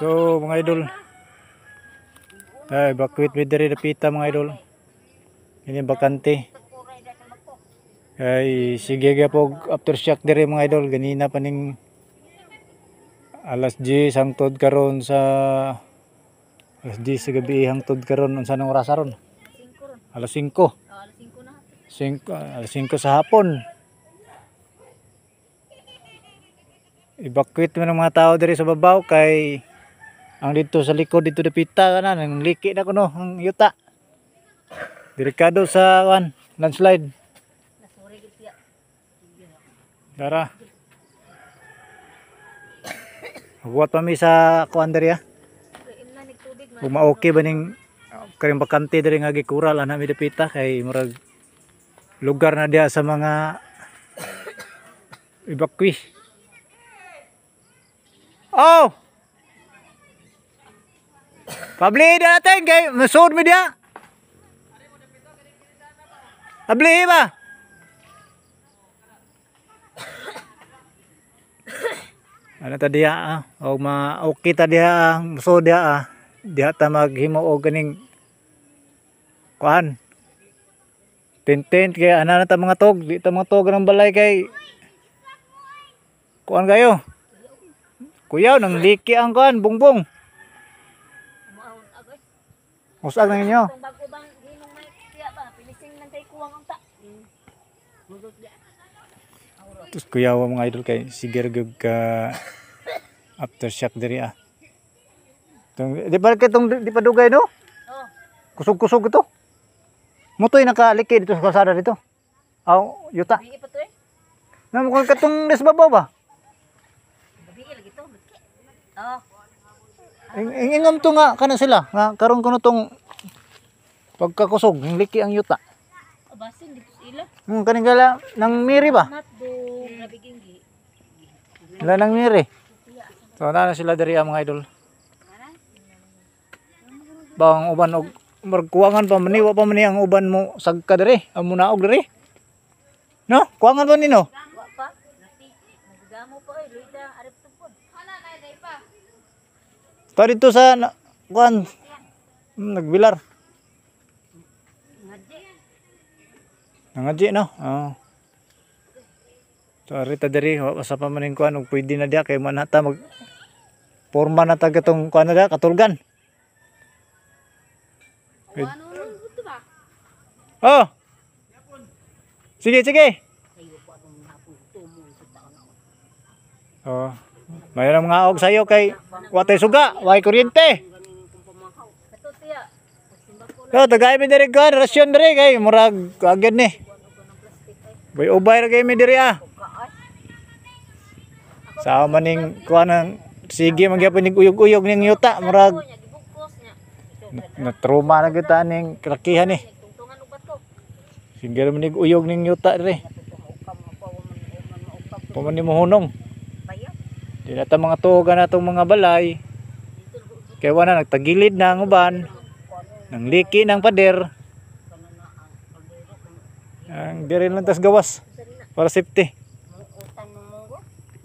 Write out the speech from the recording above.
So mga idol, ay evacuate mi diri dapita mga idol. Ini bakante. Ay sige gyapon aftershock diri mga idol, ganina pa ning alas 10 hangtod karon sa alas 10 sa gabi hangtod karon. Unsa nang oras ron? Alas 5. Oh, alas 5 na. 5, alas 5 sa hapon. Evacuate man ang mga tao diri sa babaw kay ang dito sa likod dito dapita kana nang liki na kuno ang yuta. Delikado sa kuan, landslide. Nasuri gid siya. Dara. Buhat pa mi sa kuan diri ah. Imna nig tubig man. Kung ma-okay ba ning karing bakante diri nga gikural ana mi dapita kay murag lugar na diha sa mga evacuee. Oh! Pabli na natin kay masud mi diha. Pabli ba? Ano ta diha ah? O ma okay ta diha ah, musod diha ah. Diha ta maghimo og kaning kuan. Tent kay ana na ta mga tog, di ta mga tog ng balay kay kuan kayo. Kuyaw nang liki ang kuan, bungbong. Muahon agoy. Usag na ninyo. Kung bago bang hinong may siya ba, pilising lang kay kuwang unta. Mugot dia. Tus kuyaw mga idol kay sige ra gyud ka aftershock diri ah. Tung, di pa kitong di pa dugay no? Oh, Kusog-kusog ito. Mutoy nakaliki dito sa kalsada dito. Aw, yuta. gabi pa to eh. Na mo katong des babaw ba? Gabi lagi to, bitki. Oh, Ingam to nga kana sila nga karon kuno tong pagkakusog ng liki ang yuta. abasin dito sa ila. Kaning gala nang miri ba? Mat do grabe ginggi. Wala nang miri. So na sila diri ah, mga idol. Bang uban og murag kuwangan pa man ni, wa pa man ni ang uban mo sagka diri, ang munaog diri. No, kuwangan pa ni no. Wa pa. Nagdamo pa oy, luida arep tupod. Ta dito sa kuan nagbilar. Ngadji. Nangadji no. Oo. So arita diri wa pa sa pa man ning kuan og pwede na diha kay man ta mag porma na ta katong kuan na diha katulgan. Pwede. Ano nun ba? Oh. Sige, sige. Oh. Mayroon mga og sayo kay watay suga, way kuryente. Kato tiya. Simba ko So, tagay mi diri kuan, rasyon diri kay murag agad ni. Bay ubay ra kay mi diri ah. Sa maning kuan ang sige magyapon ning uyog-uyog ning yuta murag niya gibugkos niya. na trauma na kita ning kalakihan ni. Tungtungan og bato. Sige ra man ning uyog ning yuta diri. Puman ni mohunong. Bayaw. Di na ta mga tuogan na itong mga balay. Kaya wala nagtagilid na ang uban. Nang liki ng pader. Ang diri lang tas gawas para safety.